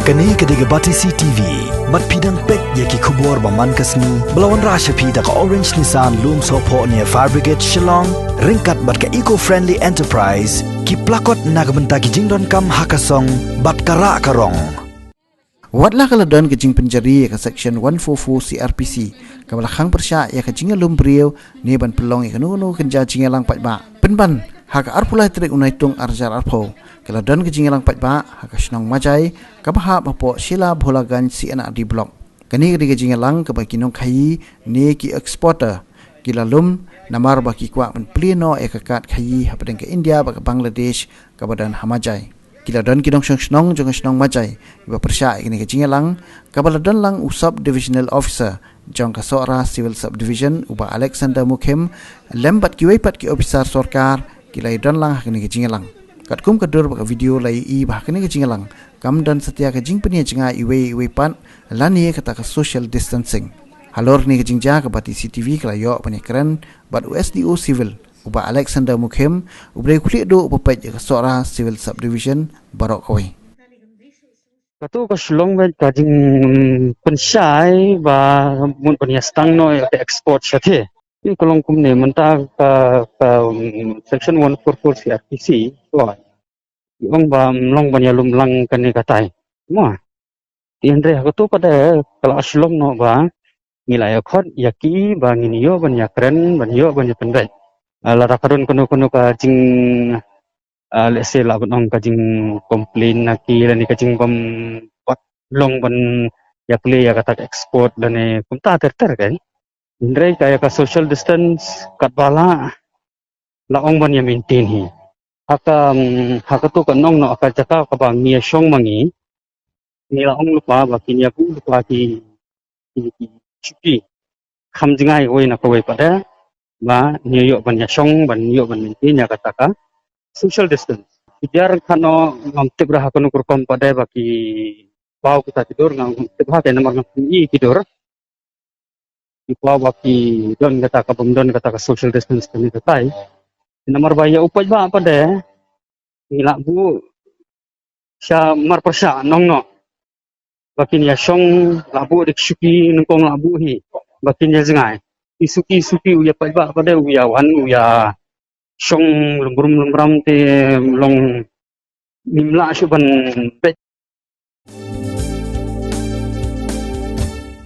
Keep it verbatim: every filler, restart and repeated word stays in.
Kane ka dei ka Batesi T V. Bad phi dang peit ïa ki khubor ba man ka sngi ba la wanrah sha phi da ka Orange Nissan Lumsohphoh near Fire Brigade Shillong, ryngkat bad ka Eco Friendly Enterprise, ki plakot na ka bynta ki jingdonkam ha ka song bad ka rah ka rong. Wat la ka la don ka jingpynjari ïa ka Section one four four C R P C, kaba la khang pyrshah ïa ka jingïalum briew ne ban pynlong ïa kano kano ka kynja jingïalang paidbah. Pynban ha ka arphew lai tarik u Naitung ar hajar arphew, ka la don ka jingïalang paidbah ha ka shnong Majai, kaba hap hapoh Shella Bholaganj C and R D Block. Kane ka dei ka jingïalang kaba ki nongkhaii ne ki exporter ki la lum namar ba ki kwah ban plie noh ïa ka kad khaii hapdeng ka India bad ka Bangladesh kaba don ha Majai. Ki la don ki nongshong shnong jong ka shnong Majai kiba pyrshah ïa kane ka jingïalang, kaba la don lang u Sub Divisional Officer jong ka Sohra Civil Subdivision, u Bah Alexander Mukhim, lem bad kiwei pat ki ophisar sorkar, ki la ïadon lang ha kane ka jingïalang. Katkum ka dur ba ka video la ïohi ba ha kane ka jingïalang kam don satia ka jingpynïajngai iwei iwei pat lane kata ka social distancing. Halor kane ka jingjia ka Batesi T V ka la ïoh ban ïakren bad u S D O Civil, u Bah Alexander Mukhim, uba dei u khlieh duh ba peit ïa ka Sohra Civil Subdivision baroh kawei. Kato ka Shillong bad ka jingpynshai ba mut ban ïa sdang noh ïa ka export shathie. Ïa ka long kumne mynta ka, ka, um, Section one four four C R P C, to, ïa ong ba, um, long ban ïalum lang kane katai. Mo. Te hynrei ha kato pat de ka la Shillong noh ba ngi la ïa khot ïa ki ba ngin ïoh ban ïakren, ban ïoh ban ïa pynbeit. Ah, lada ka don kano kano ka jing, ah, let's say lah ban ong ka jing complain na ki lane ka jingbym pat long ban ïa plie ïa kata ka export lane kumta ter ter kan. Hynrei ka ïa ka social distance katba lah la ong ban ïa maintain hi. Ha ka, mm, ha kato ka nong noh ka jaka kaba ngi ïa shong ma ngi. Ngi la ong lypa ba kin ïa buh lypa ki, ki, ki shuki. Kham jngai kawei na kawei pat de ba ngi ïoh ban ïa shong, ban ïoh ban maintain ïa kata ka social distance. Ki jar khano ngam tip ra ha kano ka rukom pat de ba ki paw kita ki dur, ngam tip ha ka namar ngam tip i ki dur. Ki paw ba ki don kata ka bym don kata ka social distance kane katai. Namar ba ïa u paidbah pat de ngi lah buh sha mar pyrshah nong noh. Ba kin ïa shong lah buh dik shuki nyngkong lah buh hi. Ba kin ïa jngai. I suki suki u ïa paidbah pat de u ïa wan u ïa shong lum brum lum bram te long ngim lah shuh ban peit.